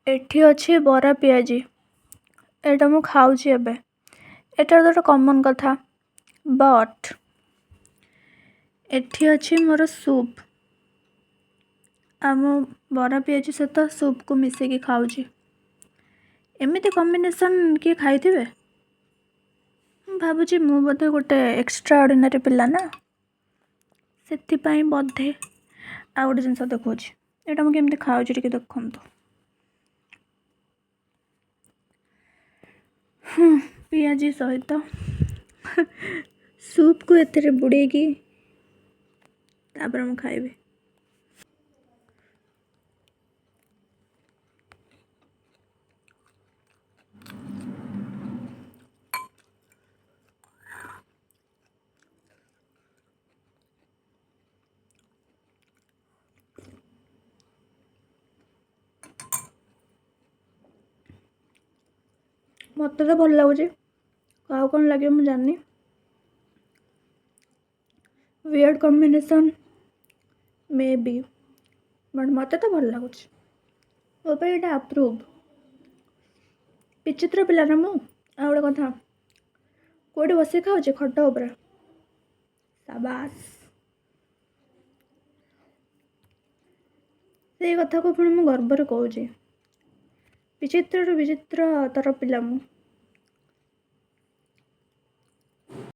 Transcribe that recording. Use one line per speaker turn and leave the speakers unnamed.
ଏଠି ଅଛି ବରା ପିଆଜି, ଏଇଟା ମୁଁ ଖାଉଛି ଏବେ। ଏଇଟା ତ ଗୋଟେ କମନ୍ କଥା, ବଟ୍ ଏଠି ଅଛି ମୋର ସୁପ୍। ଆଉ ମୁଁ ବରା ପିଆଜି ସହିତ ସୁପ୍କୁ ମିଶେଇକି ଖାଉଛି। ଏମିତି କମ୍ବିନେସନ୍ କିଏ ଖାଇଥିବେ? ମୁଁ ଭାବୁଛି ମୁଁ ବୋଧେ ଗୋଟେ ଏକ୍ସଟ୍ରା ଅର୍ଡ଼ିନାରୀ ପିଲା ନା, ସେଥିପାଇଁ ବୋଧେ। ଆଉ ଗୋଟେ ଜିନିଷ ଦେଖାଉଛି, ଏଇଟା ମୁଁ କେମିତି ଖାଉଛି ଟିକେ ଦେଖନ୍ତୁ। ପିଆଜି ସହିତ ସୁପ୍କୁ ଏଥିରେ ବୁଡ଼େଇକି ତାପରେ ମୁଁ ଖାଇବି। ମୋତେ ତ ଭଲ ଲାଗୁଛି, ଆଉ କ'ଣ ଲାଗିବ ମୁଁ ଜାଣିନି। ୱିୟର୍ଡ କମ୍ବିନେସନ୍ ମେ ବି, ବଟ୍ ମୋତେ ତ ଭଲ ଲାଗୁଛି। ମୋ ପାଇଁ ଏଇଟା ଆପ୍ରୁଭ୍। ବିଚିତ୍ର ପିଲା ନା ମୁଁ। ଆଉ ଗୋଟେ କଥା, କେଉଁଠି ବସିକି ଖାଉଛି? ଖଟ ଉପରେ। ସାବାସ୍। ସେଇ କଥାକୁ ପୁଣି ମୁଁ ଗର୍ବରେ କହୁଛି। ବିଚିତ୍ରରୁ ବିଚିତ୍ରତର ପିଲା ମୁଁ।